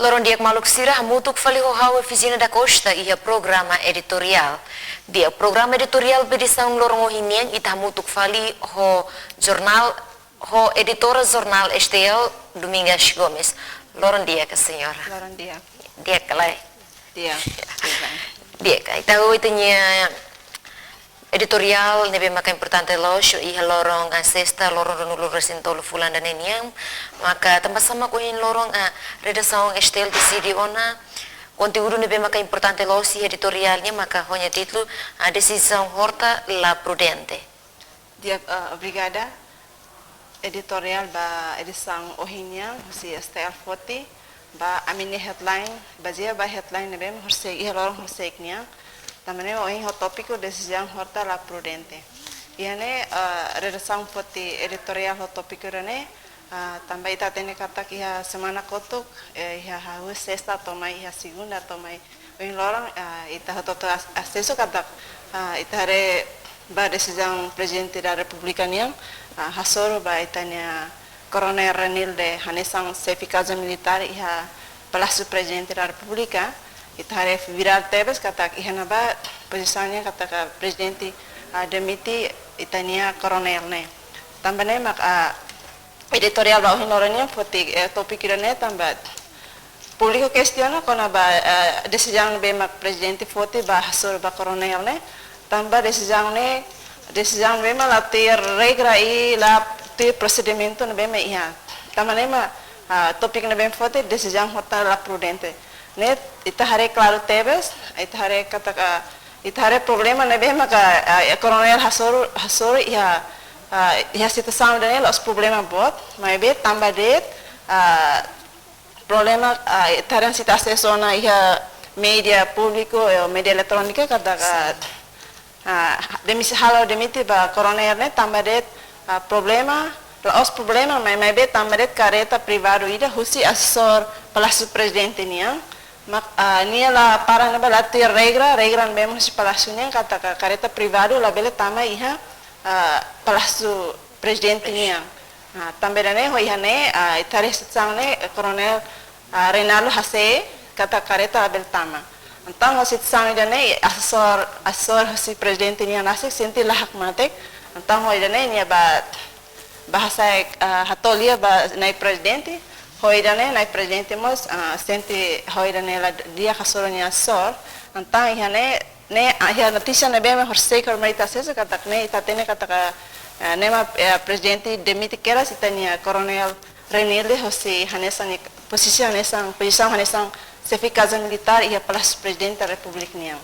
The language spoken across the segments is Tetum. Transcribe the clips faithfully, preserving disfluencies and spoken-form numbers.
Loron di'ak maluk sira, hamutuk fali ho ha'u Efizina da Costa iha programa editoriál. Di'ak, programa editoriál ba edisaun loron ohin nian ita hamutuk fali ho jornál, ho editora jornál S T L, Domingas Gomes. Loron di'ak, señora. Loron di'ak. Di'ak ka lae? Di'ak, di'ak. Di'ak, ita ho ita-nia editoriál ne'ebé maka importante loos iha loron, ah, sesta, loron ruanulu-resin-tolu fulan ida-ne'e nian. Maka tanba sá mak ohin loron, ah, redasaun S T L deside ona konteúdu ne'ebé maka importante loos iha editoriál nian, maka ho nia títulu, ah, Desizaun Horta La Prudente. Di'ak, ah, obrigada. Editoriál ba edisaun ohin nian husi S T L foti, ba ami-nia headline, bazeia ba headline ne'ebé mak horisehik, iha loron horisehik nian. Tanba ne'e ohin ho tópiku Desizaun Horta La Prudente. Iha ne'e, ah, redasaun foti editoriál ho tópiku ida-ne'e, ah, tanba ita hatene katak iha semana kotuk, eh, iha hahú sesta to'o mai, iha segunda to'o mai, ohin loron, ah, ita hotu-hotu as-, asesu katak, ah, ita haree ba desizaun Prezidente da Repúblika nian, ah, hasoru ba ita-nia Koronél Renilde hanesan xefe kazu militár iha Palásiu Prezidente da Repúblika, ita haree virál tebes katak iha ne'ebá pozisaun nian katak, ah, Prezidente, ah, demite ita-nia koronél ne'e. Tanba ne'e mak, ah, editoriál ba ohin loron nian foti, eh, tópiku ida-ne'e tanba públiku kestiona kona-ba, eh, desizaun ne'ebé mak Prezidente foti ba hasoru ba koronél ne'e, tanba desizaun ne'e, desizaun ne'ebé mak la tuir regra i la tuir prosedimentu ne'ebé mak iha. Tanba ne'e mak, ah, tópiku ne'ebé foti Desizaun Horta La Prudente. Ne'e ita haree klaru tebes, ita haree katak, ah, ita haree problema ne'ebé maka, ah, koronél hasoru, hasoru iha, ah, iha situasaun ida-ne'e la'ós problema boot, maibé tanba de'it, ah, problema, ah, ita haree se ita asesu ona iha média públiku, eh, média eletrónika katak, ah, ah, demisi, halo demite ba koronél ne'e tanba de'it, ah, problema, la'ós problema, mai, maibé tanba de'it kareta privadu ida husi asesór Palásiu Prezidente nian. Mak, ah, nia la para ne'ebá la tuir regra, regra ne'ebé mak husi Palásiu nian katak kareta privadu labele tama iha, ah, Palásiu Prezidente nian. Ah, tanba ida-ne'e, ho iha ne'e, ah, ita haree situasaun ne'e, eh, Koronél, ah, Reinaldo hase'e katak kareta labele tama. Entaun ho situasaun ida-ne'e, asesór, asesór husi Prezidente nian rasik sente la hakmatek. Entaun ho ida-ne'e nia ba, ba hasa'e, ah, hato'o lia ba Na'i Prezidente. Ho ida-ne'e Na'i Prezidente mós, ah, sente ho ida-ne'e la di'ak hasoru nia asesór. Entaun iha ne'e, ne'e, ah, iha notísia ne'ebé mak horisehik mak ita asesu katak ne'e ita hatene katak, ah, ne'e mak, eh, Prezidente demite kedas ita-nia Koronél Renilde hosi hanesan nia pozisaun hanesan, pozisaun hanesan xefe kazu militár iha Palásiu Prezidente da Repúblika nian.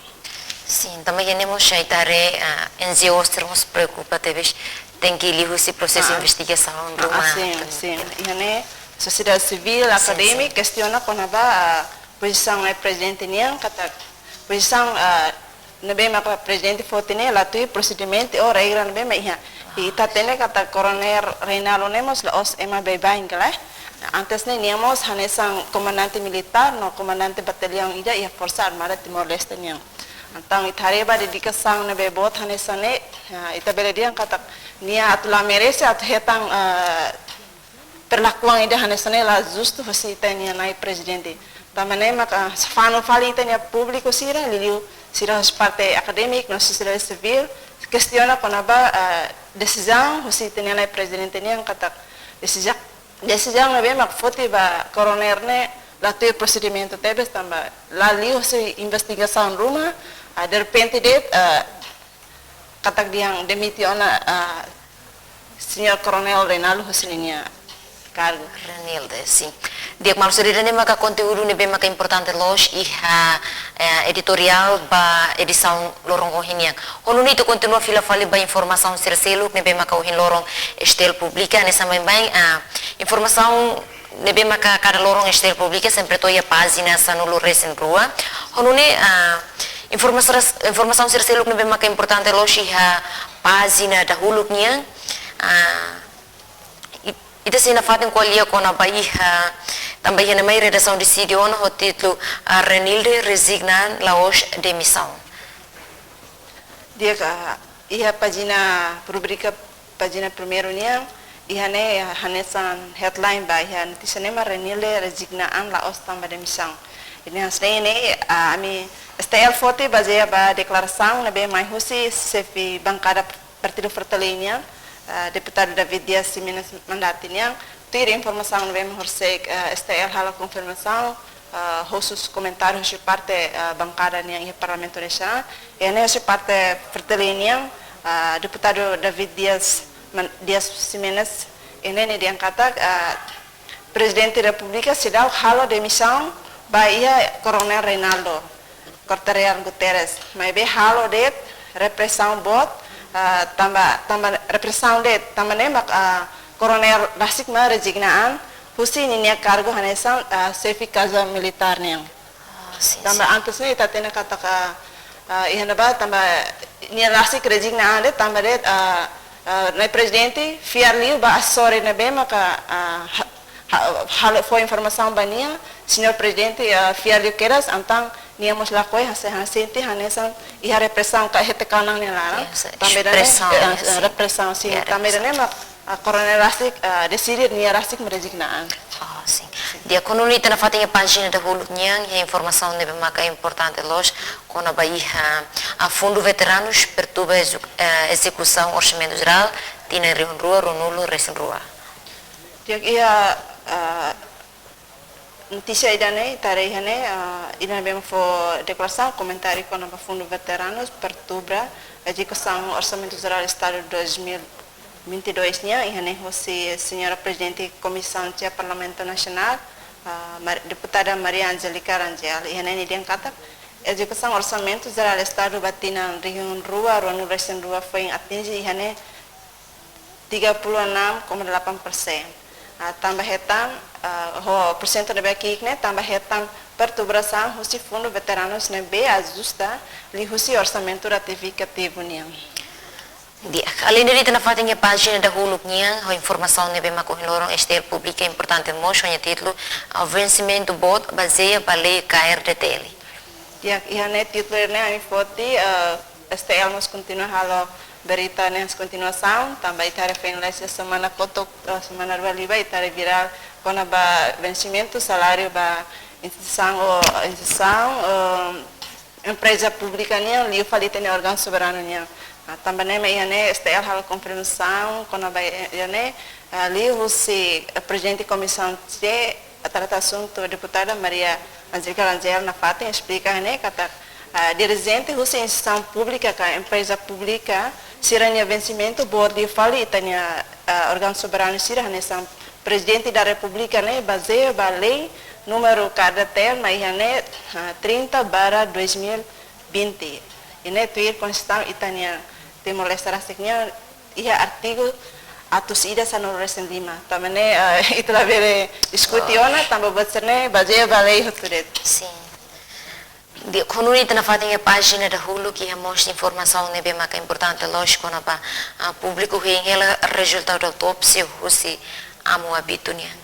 Sin, tanba iha ne'e mós ita haree, ah, N G Os sira mós preokupa tebes, tenke liuhusi prosesu, ah, investigasaun, ah, ruma, sin, tan, sin, iha ne'e sosiedade sivíl, sin, akadémika, sin, kestiona kona-ba, ah, pozisaun Na'i Prezidente nian katak pozisaun, ah, ne'ebé maka Prezidente foti ne'e la tuir prosedimentu ou regra ne'ebé mak iha. I ita hatene katak Koronél Reinaldo ne'e mós la'ós ema baibain ka lae. Antes ne'e nia mós hanesan komandante militár no komandante batallaun ida iha Forsa Armada Timor-Leste nian. Entaun ita haree ba dedikasaun ne'ebé boot hanesan ne'e, ah, ita bele dehan katak nia atu la merese atu hetan, ah, perlakuan ida hanesan ne'e la justu hosi ita-nia Na'i Prezidente. Tanba ne'e maka fanu fali ita-nia públiku sira, liuliu sira hosi parte akadémika no sosiedade sivíl, kestiona kona-ba, ah, desizaun hosi ita-nia Na'i Prezidente nian katak desiza-, desizaun ne'ebé mak foti ba koronél ne'e la tuir prosedimentu tebes tanba la liuhusi investigasaun ruma, ah, derrepente de'it, ah, katak dehan demite ona, ah, Señór Koronél Reinaldo husi ninia kargu. Renilde, sin. Di'ak maluk sira, ida-ne'e maka konteúdu ne'ebé maka importante loos iha, eh, editoriál ba edisaun loron ohin nian. Ho nune'e ita kontinua fila fali ba informasaun sira seluk ne'ebé maka ohin loron S T L publika, hanesan baibain, ah, informasaun ne'ebé maka kada loron S T L publika sempre to'o iha pájina sanulu-resin-rua. Ho nune'e, ah, informasaun, informasaun sira seluk ne'ebé maka importante loos iha pájina dahuluk nian. Ah, i-, ita sei nafatin ko'alia kona-ba iha, tanba iha ne'e mai redasaun deside ona ho títulu, ah, Renilde rezigna, la'ós demisaun. Di'ak, iha pájina, rubrika pájina primeiru nian, Iha ne'e hanesan headline ba iha notísia ne'e mak Renilde rezigna an la'ós tanba demisaun. Ida hanesan ne'e, ah, ami S T L foti bazeia ba deklarasaun ne'ebé mai husi xefe bankada Partidu Fretilin nian, ah, deputadu David Dias Ximenes Mandati nian, tuir informasaun ne'ebé mak horisehik, ah, S T L halo konfirmasaun, ah, husi komentáriu husi parte, ah, bankada nian iha Parlamentu Nasionál. Iha ne'e husi parte Fretilin nian, ah, deputadu David Dias Man-, Dias Ximenes, iha ne'e nia dehan katak, ah, Prezidente Repúblika seidauk halo demisaun ba iha Koronél Reinaldo Corte-Real Guterres, maibé halo de'it represaun boot, ah, tanba, tanba represaun de'it, tanba ne'e mak, ah, koronél rasik mak rezigna an husi ninia kargu hanesan, ah, xefe kaza militár nian. Ah, sin, tanba sin. Antes ne'e ita hatene katak, ah, iha ne'ebá tanba nia rasik rezigna an de'it tanba de'it, ah, ah, nia prezidente fiar liu ba asesór ne'ebé maka, ah, ha-, ha-, halo fó informasaun ba nia, señór prezidente, ah, fiar liu kedas, entaun nia mós lakohi, hanesan, hanesan sente hanesan iha represaun ka hete kanan nia laran. Yes, tanba ida-ne'e, represaun, eh, ya, ah, sin. Represaun, sin. Ya, tanba ida-ne'e represaun. Mak, ah, koronél rasik, ah, deside nia rasik mak rezigna an. Ah, sin. Di'ak, ho nune'e ita nafatin iha pájina dahuluk nian, iha informasaun ne'ebé maka importante loos, kona-ba iha, ah, Fundu Veteranus perturba ezu-, eh, ezekusaun Orsamentu Jerál tinan rihun rua ruanulu resin rua. Di'ak, iha, ah, notísia ida-ne'e, ita haree iha ne'e, ah, ida ne'ebé mak fó deklarasaun, komentáriu kona-ba Fundu Veteranus perturba ezekusaun Orsamentu Jerál Estadu dois mil vinte e dois nian, iha ne'e hosi Señora Prezidente Komisaun Txia Parlamentu Nasionál, ah, Mar-, Deputada Maria Angélica Rangel, iha ne'e nia dehan katak ezekusaun Orsamentu Jerál Estadu ba tinan rihun rua ruanulu resin rua foin atinje iha ne'e tiga puluh enam koma delapan persen. Ah, tanba hetan, ah, ho porsentu ne'ebé ki'ik ne'e, tanba hetan perturbasaun husi Fundu Veteranus ne'ebé ajusta liuhusi orsamentu retifikativu nian. Di'ak, alende ne'e ita nafatin iha pájina dahuluk nian, ho informasaun ne'ebé maka ohin loron S T L publika importante mós, ho nia títulu, ah, vensimentu boot bazeia ba lei K R D T L. Di'ak, iha ne'e títulu ne'e ami foti, eh, S T L mós kontinua halo berita ne'e kontinuasaun, tanba ita haree foin lais semana kotuk, eh, semana rua liubá, ita haree virál kona-ba vensimentu saláriu ba instituisaun ou instituisaun, eh, empreza públika nian liu fali ita-nia órgaun soberanu nian. Ah, tanba ne'e mak iha ne'e S T L halo konfirmasaun kona-ba iha ne'e, ah, liuhusi, eh, Prezidente Komisaun Txia, trata asuntu Deputada Maria Angélica Rangel nafatin esplika ne'e katak, ah, dirijente husi instituisaun públika ka empreza públika sira-nia vensimentu boot liu fali ita-nia, ah, órgaun soberanu sira hanesan Prezidente da Repúblika ne'e bazeia ba lei númeru K R D T L mak iha ne'e, ah, trinta barra dois mil vinte. I ne'e tuir Konstituisaun ita-nia Timor-Leste rasik nian iha artigu atus ida sanulu resin lima. Tanba ne'e, eh, ita labele diskute ona, tanba buat sira-ne'e bazeia ba lei hotu de'it. Sin. Di'ak, ho nune'e ita nafatin iha pájina dahuluk iha mós informasaun ne'ebé maka importante loos kona-ba, ah, públiku hein hela rezultadu autópsia husi Amu Abito nian.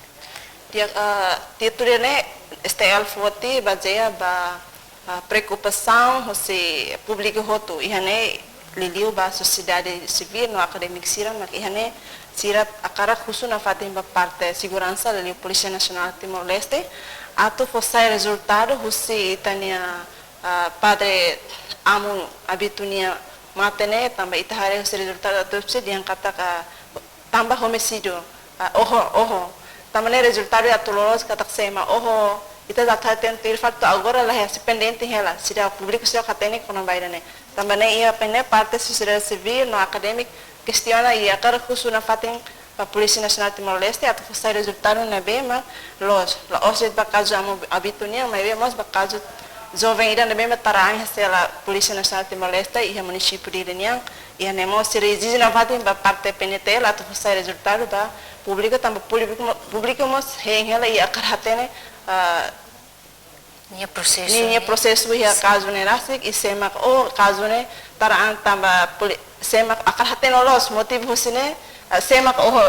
Di'ak, ah, títulu ne'e S T L foti bazeia ba, ah, preokupasaun husi públiku hotu, iha ne'e liuliu ba sosiedade sivíl no akadémiku sira, mak iha ne'e sira hakarak husu nafatin ba parte seguransa, liuliu Polísia Nasionál Timor-Leste, atu fó sai rezultadu husi ita-nia, ah, Padre Amu Abito nia mate ne'e, tanba ita haree husi rezultadu autópsia dehan katak tanba homesídiu, ah, oho, oho. Tanba ne'e rezultadu atu loloos katak sé mak oho, ita la hatene tuir faktu agora la iha, sei pendente hela, seidauk públiku seidauk hatene kona-ba ida-ne'e. Tanba ne'e iha ne'e parte sosiedade sivíl no akadémiku kestiona i hakarak husu nafatin ba Polísia Nasionál Timor-Leste atu fó sai rezultadu ne'ebé mak loos. La'ós de'it ba kazu Amu Abito nian, maibé mós ba kazu joven ida ne'ebé mak tara an iha sela Polísia Nasionál Timor-Leste iha munisípiu Dili nian. Iha ne'e mós sira ezije nafatin ba parte P N T L atu fó sai rezultadu ba públiku, tanba públiku mo-, públiku mós hein hela i hakarak hatene, ah, nia prosesu, nia, nia ne'e, prosesu iha kazu ne'e rasik, i sé mak oho kazu ne'e tara an tanba poli-, sé mak hakarak hatene loloos motivu husi ne'e, ah, sé mak oho,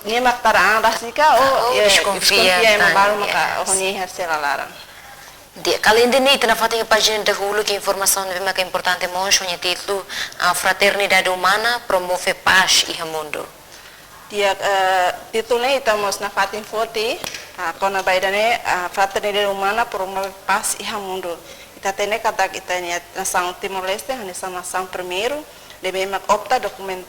nia mak tara an rasik ka, ah, oho, oh, eh, deskonfia, deskonfia ema tan, balu maka, yes, oho nia iha sela laran. Di'ak, alende ne'e ita nafatin iha pájina dahuluk informasaun ne'ebé maka importante mós ho nia títulu, ah, Fraternidade Umana promove pás iha mundu. Di'ak, eh, títulu ne'e ita mós nafatin foti, ah, kona-ba ida-ne'e, ah, fraternidade umana promove pás iha mundu. Ita hatene katak ita-nia nasaun Timor-Leste hanesan nasaun primeiru ne'ebé mak opta dokumen-,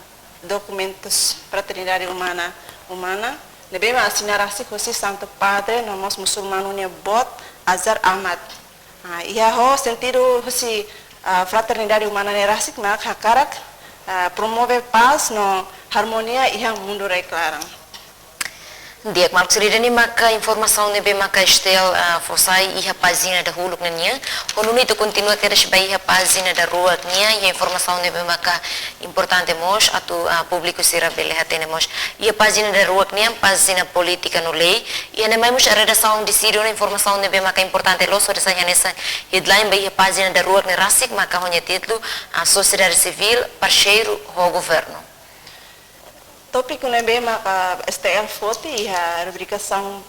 dokumentus fraternidade umana, umana ne'ebé mak asina rasik husi Santu Padre no mós musulmanu nia boot Azhar Ahmad. Ah, iha ho sentidu husi, ah, fraternidade umana ne'e rasik mak hakarak, ah, promove pás no harmonia iha mundu rai-klaran. Di'ak, maluk sira, ida-ne'e maka informasaun ne'ebé maka STL, ah, fó sai iha pájina dahuluk ninian. Ho nune'e ita kontinua kedas ba iha pájina daruak nian, iha informasaun ne'ebé maka importante mós atu, ah, públiku sira bele hatene mós. Iha pájina daruak nian, pájina polítika no lei. Iha ne'e mai mós redasaun deside ona informasaun ne'ebé maka importante loos, hodi sai hanesan headline ba iha pájina daruak ne'e rasik maka ho nia títulu, ah, sosiedade sivíl parseiru ho governu. Tópiku ne'ebé maka STL foti iha rubrikasaun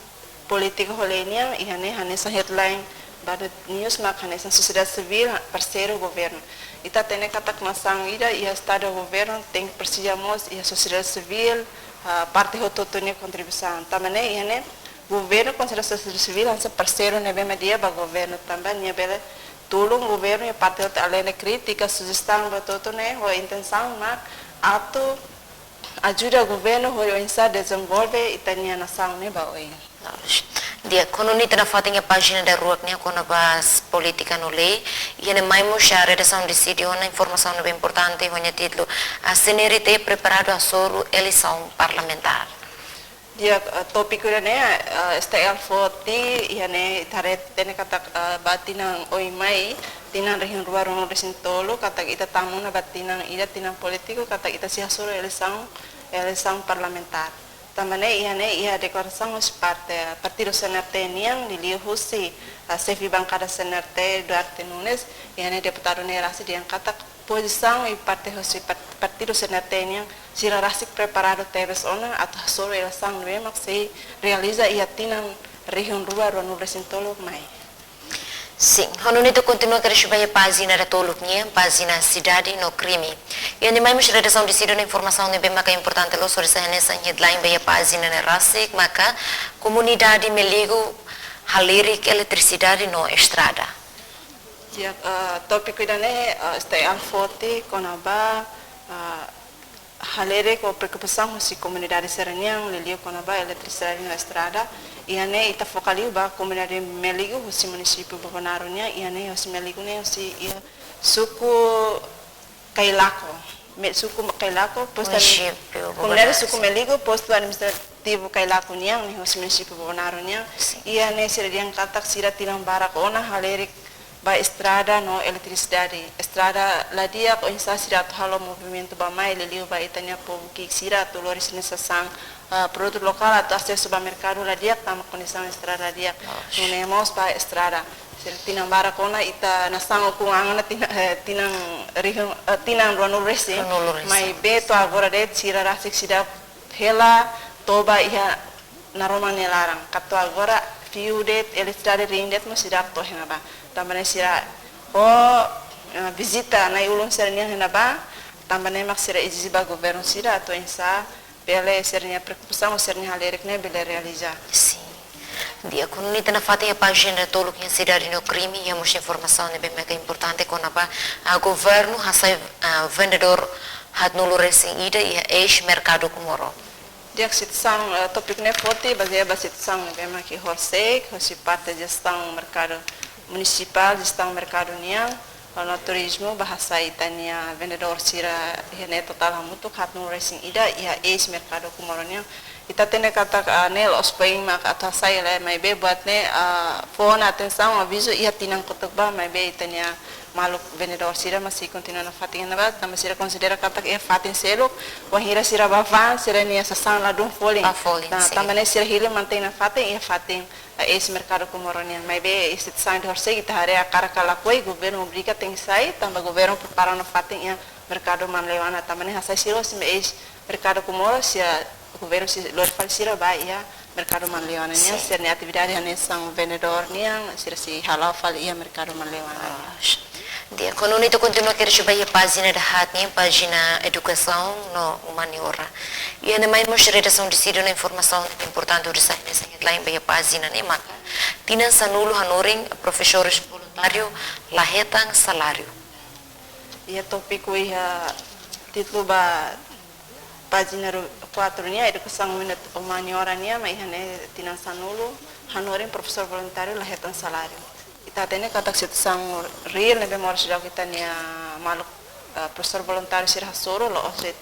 polítika ho lei nian, iha ne'e hanesan headline ba news maka hanesan sosiedade sivíl parseiru governu. Ita hatene katak nasaun ida iha estadu governu tenke presiza mós iha sosiedade sivíl, ah, parte hotu-hotu nia kontribuisaun. Tanba ne'e iha ne'e governu konsidera sosiedade sivíl hanesan parseiru ne'ebé mak di'ak ba governu tanba nia bele tulun governu iha parte hotu, aleinde krítika, sujestaun ba hotu-hotu ne'e ho intensaun mak atu ajuda governu hodi oinsá dezenvolve ita-nia nasaun ne'e ba oin. Loos. Di'ak, ho nune'e ita nafatin iha pájina daruak nian kona-ba polítika no lei. Iha ne'e mai mós redasaun deside ona informasaun ne'ebé importante ho nia títulu, ah, CNRT preparadu hasoru eleisaun parlamentár. Di'ak, eh, tópiku ida-ne'e, eh, STL foti, iha ne'e ita haree hatene katak, eh, ba tinan oin mai, tinan rihun rua ruanulu-resin-tolu, katak ita tama ona ba tinan ida, tinan polítiku, katak ita sei hasoru eleisaun, eleisaun parlamentár. Tanba ne'e iha ne'e iha deklarasaun husi parte, partidu CNRT nian, liuliu husi, eh, xefe bankada CNRT Duarte Nunes, iha ne'e deputadu ne'e rasik dehan katak pozisaun i parte husi par-, partidu CNRT nian sira rasik preparadu tebes ona atu hasoru eleisaun ne'ebé mak sei realiza iha tinan rihun rua ruanulu-resin-tolu mai. Sin, ho nune'e ita kontinua kedas ba iha pájina datoluk nian, pájina sidade no krime. Iha ne'e mai mós redasaun deside ona informasaun ne'ebé maka importante loos, hodi sai hanesan headline ba iha pájina ne'e rasik maka komunidade Meligo halerik eletrisidade no estrada. Di'ak, eh, tópiku ida-ne'e, eh, STL foti kona-ba, eh, halerik ou preokupasaun husi komunidade sira-nian, liuliu kona-ba eletrisidade no estrada. Iha ne'e ita foka liu ba komunidade Meligo husi munisípiu Bobonaro nian, iha ne'e husi Meligo ne'e husi iha suku Cailaco. Me-, suku Cailaco, postu admi-, Munisípiu komunidade Bobonaro, suku sin. Meligo, postu administrativu Cailaco nian, ne'e husi munisípiu Bobonaro nian. Sin. Iha ne'e sira dehan katak sira tinan barak ona halerik ba estrada no eletrisidade. Estrada la di'ak, oinsá sira atu halo movimentu bá-mai, liuliu ba ita-nia povu ki'ik sira atu lori sira-nia sasán, ah, produtu lokál atu asesu ba merkadu la di'ak, tanba kondisaun estrada la di'ak. Loos. Nune'e mós ba estrada. Sira tinan barak ona ita nasaun ukun an ona tinan, eh, tinan rihun, eh, tinan ruanulu-resin. Ruanulu-resin. Maibé to'o agora de'it sira rasik seidauk hela toba iha naroman nia laran. Ka to'o agora fiu de'it, eletrisidade riin de'it mós seidauk to'o iha ne'ebá. Tanba ne'e sira ho, eh, vizita na'i-ulun sira-nian iha ne'ebá. Tanba ne'e mak sira ezije ba governu sira atu oinsá bele sira-nia preokupasaun, sira-nia halerik ne'e bele realiza. Sin. Di'ak, ho nune'e ita nafatin iha pájina datoluk nian sidade no krime, iha mós informasaun ne'ebé maka importante kona-ba, ah, governu hasai, ah, vendedór haatnulu-resin-ida iha eis merkadu Comoro. Di'ak, situasaun, eh, tópiku ne'e foti bazeia ba situasaun ne'ebé mak horisehik, hosi parte jestaun merkadu munisipál, jestaun merkadu nian, no turizmu, ba hasai ita-nia vendedór sira iha ne'e totál hamutuk haatnulu-resin-ida iha eis merkadu Comoro nian. Ita hatene katak, ah, ne'e la'ós foin mak atu hasai lae, maibé buat ne'e, ah, fó ona atensaun, avizu iha tinan kotuk bá, maibé ita-nia maluk vendedór sira mós sei kontinua nafatin iha ne'ebá, tanba sira konsidera katak iha fatin seluk, wainhira sira bá fa'an, sira-nia sasán ladún folin. Bá folin, nah, sin. Tanba ne'e sira hili mantein nafatin iha fatin, eh, eis merkadu Comoro nian. Maibé iha situasaun ida horisehik ita haree hakarak ka lakohi, governu obriga tenke sai, tanba governu prepara nafatin iha merkadu Manleuana. Tanba ne'e hasai sira hosi eis merkadu Comoro, sira governu sei lori fali sira bá iha merkadu Manleuana nian, sin, sira-nia atividade hanesan vendedór nian, sira sei hala'o fali iha merkadu Manleuana nian. Ah, di'ak. Kono ita kontinua kedas ba iha pájina dahaat nian, pájina edukasaun no umaniora. Iha ne'e mai mós redasaun deside ona informasaun importante hodi sai hanesan headline ba iha pájina ne'e maka: Tinan sanulu hanorin profesores voluntáriu la hetan saláriu. Iha tópiku iha títulu ba pájina ru-, kuatru nian, edukasaun umani-, umaniora nian, mak iha ne'e tinan sanulu hanorin profesór voluntáriu la hetan saláriu. Ita hatene katak situasaun reál ne'ebé moras daudauk ita-nia maluk, eh, profesór voluntáriu sira hasoru, la'ós de'it,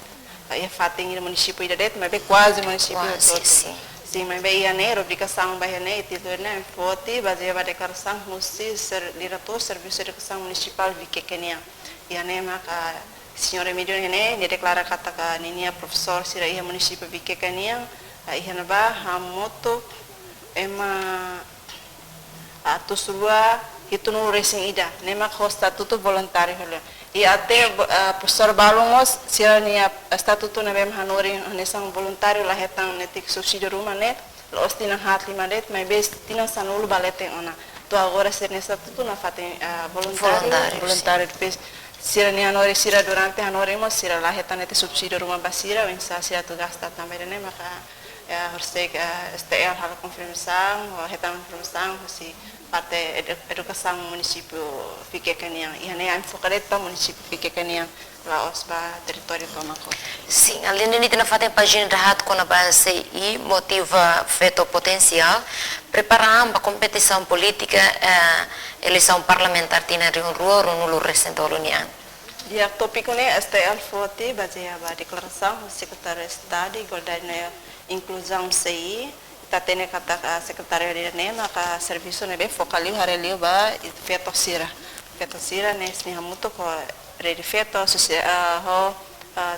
eh, iha fatin ida munisípiu ida de'it, maibé kuaze munisípiu Kuaze, hotu-hotu. Sin. Sin, maibé iha ne'e rubrikasaun ba iha ne'e, títulu ne'e foti bazeia ba deklarasaun husi ser-, diretór Servisu Edukasaun Munisipál Vikeke nian. Iha ne'e maka señór Emílio ne'e, nia deklara katak ninia profesór sira iha munisípiu Vikeke nian, ah, iha ne'ebá hamutuk ema, ah, atus rua hitunulu resin ida, ne'e mak ho estatutu voluntáriu hela. I até, ah, profesór balun mós sira-nia estatutu ne'ebé hanorin hanesan voluntáriu la hetan netik subsídiu ruma ne'e, la'ós tinan haat lima de'it, maibé tinan sanulu ba leten ona. To'o agora sira-nia estatutu nafatin, ah, voluntáriu, Voluntáriu, sin. Voluntáriu, depois sira-nia hanorin sira durante hanorin mós sira la hetan netik subsídiu ruma ba sira, oinsá sira atu gasta tanba ida-ne'e maka, eh, horisehik, eh, S T L halo konfirmasaun, ou hetan konfirmasaun husi parte edu-, edukasaun munisípiu Vikeke nian. Iha ne'e ami foka de'it ba munisípiu Vikeke nian, la'ós ba territóriu tomak hotu. Sin, alende ne'e ita nafatin pájina dahaat kona-ba C I motiva feto potensiál, prepara an ba kompetisaun polítika, eh, eleisaun parlamentár tinan rihun rua ruanulu resin tolu nian. Iha tópiku ne'e S T L foti bazeia ba deklarasaun Sekretáriu Estadu Igualdade no Inkluzaun, C I, ita hatene katak, ah, sekretáriu ida-ne'e maka servisu ne'ebé foka liu, haree liu ba feto sira. Feto sira ne'e sira hamutuk ho Rede Feto, sosia-, ah, ho, ah,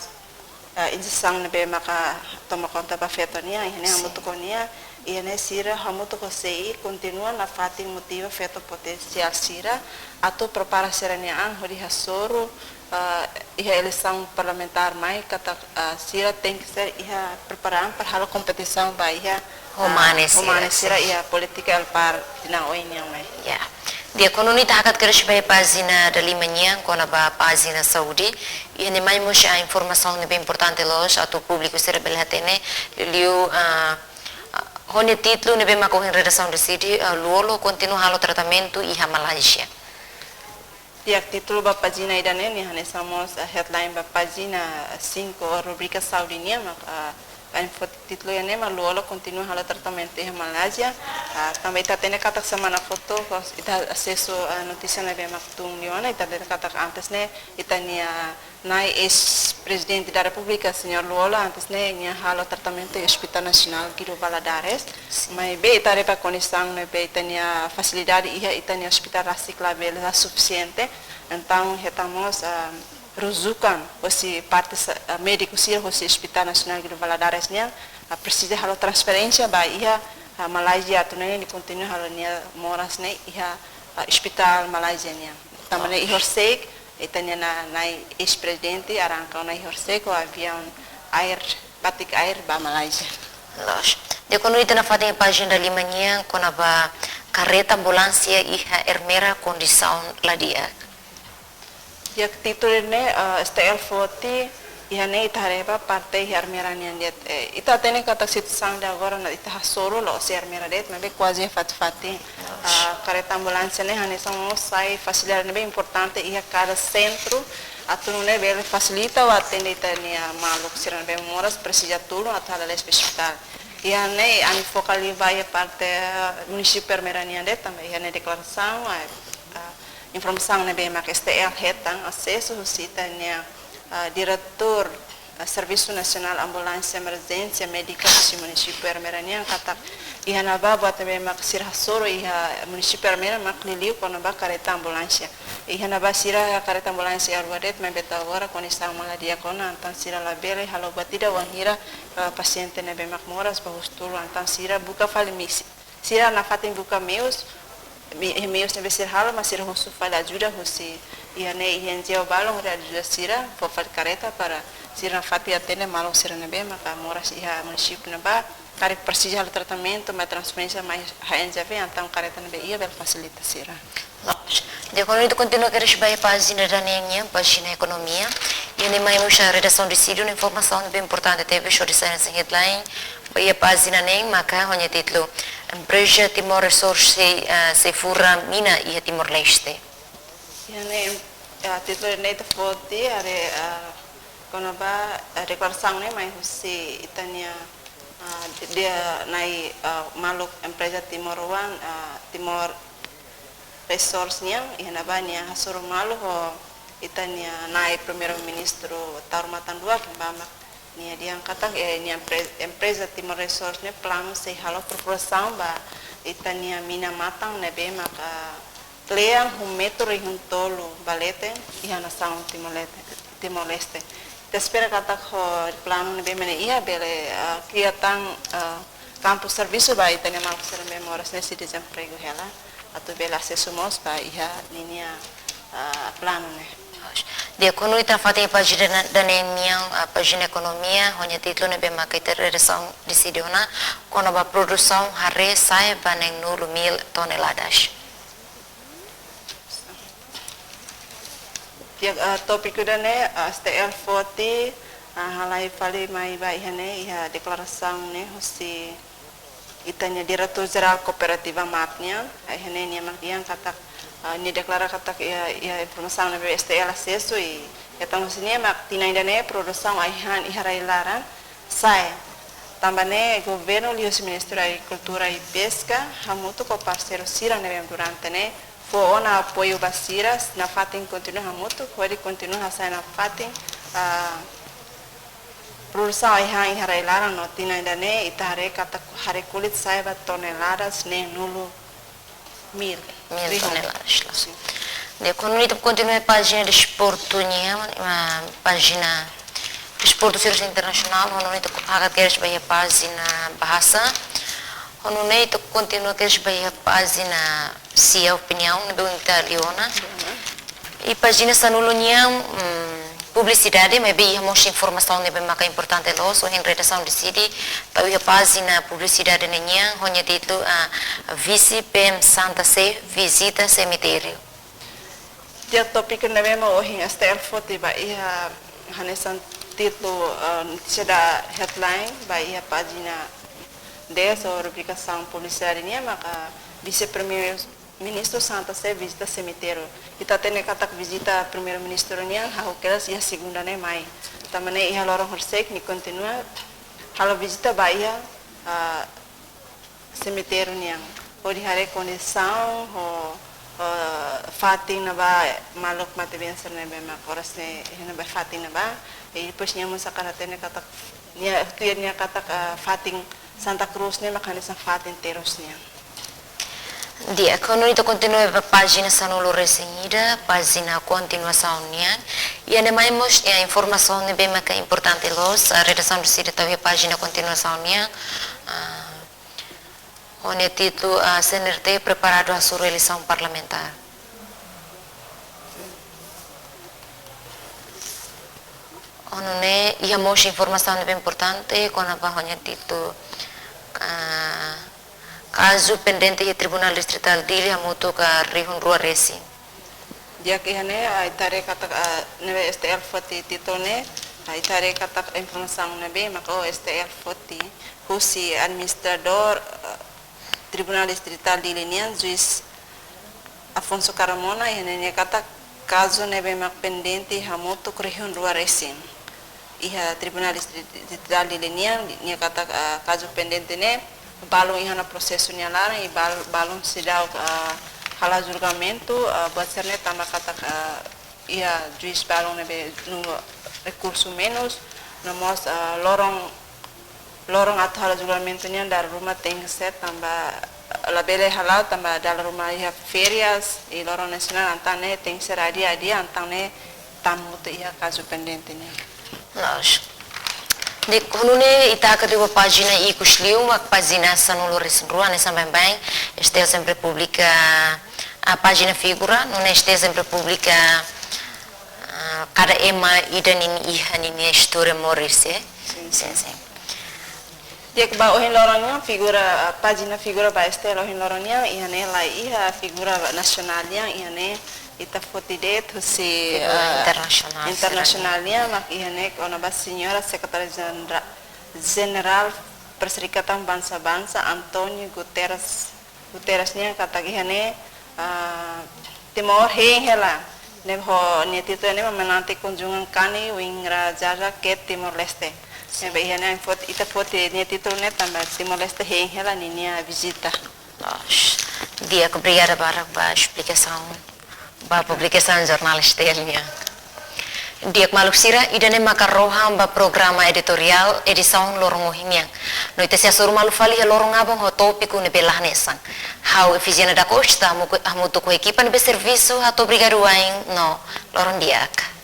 ah, instituisaun ne'ebé maka toma konta ba feto nian, iha ne'e Sin. Hamutuk ho nia, iha ne'e sira hamutuk ho C I kontinua nafatin motiva feto potensiál sira atu prepara sira-nia an hodi hasoru, ah, iha eleisaun parlamentár mai katak, ah, sira tenke ser iha prepara an para halo kompetisaun ba iha, Ho mane ah, ho mane sira, sira sin. Iha polítika ELPAR tinan oin nian mai. Ya. Di'ak, kono ita hakat kedas ba iha pájina dalima nian kona-ba pájina saúde. Iha ne'e mai mós iha informasaun ne'ebé importante loos atu públiku sira bele hatene, liuliu, ah, ah, ho nia títulu ne'ebé maka ohin redasaun deside, ah, Lú-Olo kontinua halo tratamentu iha Malázia. Di'ak, títulu ba pájina ida-ne'e nia hanesan mós, eh, headline ba pájina sinku, rubrika saúde nian, mak, ah, info títulu iha ne'e mak Lú-Olo kontinua halo tratamentu iha Malázia. Ah, tanba ita hatene katak semana kotuk, kos ita asesu, ah, notísia ne'ebé mak tun liu ona, ita hatene katak antes ne'e, ita-nia, ah, na'i eis-Prezidente da Repúblika, señór Lú-Olo, antes ne'e, nia halo tratamentu iha Hospital Nasionál Guido Valadares. Sin. Maibé ita haree ba kondisaun ne'ebé ita-nia fasilidade iha ita-nia ospitál rasik labele sufisiente. Entaun, hetan mós, ah, rujukan husi parte sa-, ah, médiku sira husi Hospital Nasionál Guido Valadares nian, ah, presiza halo transferénsia ba iha, ah, Malázia atu nune'e nia kontinua halo nia moras ne'e iha, ah, ospitál Malázia nian. Tanba ne'e iha horisehik, ita-nia na-, na'i eis-Prezidente arranka ona iha horisehik ho aviaun Air, Batik Air ba Malázia. Loos. Di'ak, kono ita nafatin pájina lima nian kona-ba karreta ambulánsia iha Ermera kondisaun la di'ak. Di'ak, títulu ne'e, eh, S T L foti, iha ne'e ita haree ba parte iha Ermera nian de'it. Eh, ita hatene katak situasaun agora ne'e ita hasoru la'ós iha Ermera de'it, maibé kuaze iha fatin-fatin. Loos. Ah, karreta ambulánsia ne'e hanesan mós sai fasilidade ne'ebé importante iha kada sentru, atu nune'e bele fasilita ou atende ita-nia maluk sira ne'ebé moras presiza tulun atu halo lais ba ospitál. Iha ne'e ami foka liu ba iha parte, eh, munisípiu Ermera nian de'it tanba iha ne'e deklarasaun, eh, eh, informasaun ne'ebé mak S T L hetan asesu husi ita-nia, ah, diretór, ah, Servisu Nasionál Ambulánsia Emerjénsia Médika husi munisípiu Ermera nian katak iha ne'ebá buat ne'ebé mak sira hasoru iha munisípiu Ermera mak liuliu kona-ba karreta ambulánsia. Iha ne'ebá sira karreta ambulánsia rua de'it maibé to'o agora kondisaun mak la di'ak ona, entaun sira labele halo buat ida wainhira, ah, pasiente ne'ebé mak moras bá husu tulun, entaun sira buka fali misi. Sira nafatin buka meius, mi-, meius ne'ebé sira halo, mas sira husu fali ajuda husi iha ne'e I N G O balun hodi ajuda sira, fó fali karreta para sira nafatin atende maluk sira ne'ebé maka moras iha munisípiu ne'ebá, karik presiza halo tratamentu, mai transferénsia, mai H N J V, entaun karreta ne'ebé iha bele fasilita sira. Loos. Di'ak, ha'u atu kontinua kedas ba iha pájina ida-ne'e nian, pájina ekonomia. Iha ne'e mai mós redasaun deside ona informasaun ne'ebé importante tebes, hodi sai hanesan headline ba iha pájina ne'e, maka ho nia títulu: Empreza Timor Resource, eh, sei fura mina iha Timor-Leste. Iha ne'e, eh, títulu ne'e ita foti haree, eh, kona-ba, eh, deklarasaun ne'e mai husi ita-nia, eh, de-, de-, na'i, eh, maluk empreza Timor One, eh, Timor Resource nian, iha ne'ebá nia hasoru malu ho ita-nia na'i Primeiru-Ministru Taur Matan Ruak, ne'ebé mak nia dehan katak, eh, nia empre-, empreza Timor Resource ne'e planu sei halo perfurasaun ba ita-nia mina matan ne'ebé maka kle'an ho metru rihun tolu ba leten iha nasaun Timor-Leste, Timor-Leste. Ita espera katak ho planu ne'ebé mak ne'e iha bele, eh, kria tan, eh, kampu servisu ba ita-nia maluk sira ne'ebé mak oras ne'e sei dezempregu hela, atu bele asesu mós ba iha ninia, eh, planu ne'e. Di'ak, ha'u atu foti pájina ida-ne'e nian, eh, pájina ekonomia, ho nia títulu ne'ebé maka ita redasaun deside ona, kona-ba produsaun haree sa'e ba neenulu mil toneladas. Di'ak, eh, tópiku ida-ne'e, eh, S T L foti, eh, halai fali mai ba iha ne'e, iha deklarasaun ne'e husi ita-nia Diretór Jerál Kooperativa MAP nian, eh, iha ne'e nia mak dehan katak, eh, nia deklara katak iha, iha informasaun ne'ebé S T L asesu i, iha tan husi nia mak tinan ida-ne'e produsaun ai-han iha rai-laran sa'e. Tanba ne'e governu liuhusi Ministériu Agrikultura i Peska hamutuk ho parseiru sira ne'ebé durante ne'e fó ona apoiu ba sira, nafatin kontinua hamutuk, hodi kontinua hasa'e nafatin, ah, produsaun ai-han iha rai-laran no tinan ida-ne'e ita haree katak haree kulit sa'e ba toneladas neenulu mil. Mil rihun toneladas. Sin. Di'ak, ha'u atu kontinua pájina desportu nian, ah, pájina desportu sira internasionál, ha'u atu hakat kedas ba iha pájina bahasa, ha'u atu kontinua kedas ba iha pájina sia, opiniaun ne'ebé ita lee ona. Iha pájina sanulu nian, mm, publisidade, maibé iha mós informasaun ne'ebé maka importante loos, ohin redasaun deside tau iha pájina publisidade ne'e nian, ho nia títulu, ah, Vise P M Santa Sé vizita semitériu. Di'ak, tópiku ne'ebé mak ohin S T L foti ba iha hanesan títulu, ah, notísia da headline ba iha pájina dez ou rubrikasaun publisidade nian maka Vise Primeiru Ministru Santa Sé vizita semitériu. Ita hatene katak vizita Primeiru-Ministru nian hahú kedas iha segunda ne'e mai. Tanba ne'e iha loron horisehik nia kontinua halo vizita ba iha, ah, semitériu nian. Hodi haree kondisaun ho, ah, fatin ne'ebá maluk matebian sira ne'ebé mak oras ne'e iha ne'ebá fatin ne'ebá. I depois nia mós hakarak hatene katak nia, tuir nia katak, ah, fatin Santa Cruz ne'e mak hanesan fatin terus nian. Di'ak, ha'u atu kontinua ba pájina sanulu-resin-ida, pájina kontinuasaun nian. Iha ne'e mai mós, eh, informasaun ne'ebé maka importante loos, ah, redasaun deside tau iha pájina kontinuasaun nian. Ah, ho nia títulu, ah, C N R T preparadu hasoru eleisaun parlamentár. Ha'u hatene iha mós informasaun ne'ebé importante, kona-ba ho nia títulu, ah, kazu pendente iha Tribunál Distritál Dili hamutuk ho rihun rua resin. Di'ak, iha ne'e, ah, ita haree katak, ah, ne'ebé S T L foti títulu ne'e, ah, ita haree katak informasaun ne'ebé maka S T L foti husi administradór, ah, Tribunál Distritál Dili nian, Juís Afonso Carmona, iha ne'e nia katak kazu ne'ebé mak pendente hamutuk rihun rua resin. Iha Tribunál Distri-, Distritál Dili nian, nia katak, ah, kazu pendente ne'e balun iha ona prosesu nia laran, i bal-, balun seidauk, ah, hala'o julgamentu, ah, buat sira-ne'e tanba katak, ah, iha juís balun ne'ebé no rekursu menus, no mós, ah, loron, loron atu hala'o julgamentu nian dala ruma tenke ser tanba labele hala'o tanba dala ruma iha férias, i loron nasionál entaun ne'e tenke ser adia, adia, entaun ne'e tama hotu iha kazu pendente nian. Loos. Di'ak, ha'u hatene ita hakat ba pájina ikus liu, mak pájina sanulu-resin-rua, hanesan baibain, S T L sempre publika, ah, pájina figura, nune'e S T L sempre publika, ah, kada ema ida ninia, ninia istória moris, eh? Sin, sin, sin. Di'ak, ba ohin loron nian figura, ah, pájina figura ba S T L ohin loron nian, iha ne'e laiha figura nasionál nian, iha ne'e ita foti de'it husi, figura, eh, internasionál, internasionál sira-ne'e. Nia mak iha ne'e kona-ba Señora Sekretária Jenera-, Jenerál Perserikatan Bangsa-Bangsa, António Guterres, Guterres nian katak iha ne'e, ah, Timor hein hela. Ne'e ho nia títulu ne'e mak menanti kunjungan Kani Wingra Jaja ke Timor-Leste. Sin. Ne'ebé iha ne'e foti, ita foti nia títulu ne'e tanba Timor-Leste hein hela ninia vizita. Loos. Di'ak, obrigada barak ba esplikasaun, ba publikasaun jornál S T L nian. Di'ak maluk sira, ida-ne'e maka rohan ba programa editoriál edisaun loron ohin nian. No ita sei hasoru malu fali iha loron aban ho tópiku ne'ebé la hanesan. Ha'u Efigénia da Costa, hamu-, hamutuk ho ekipa ne'ebé servisu, hato'o obrigadu wa'in no loron di'ak.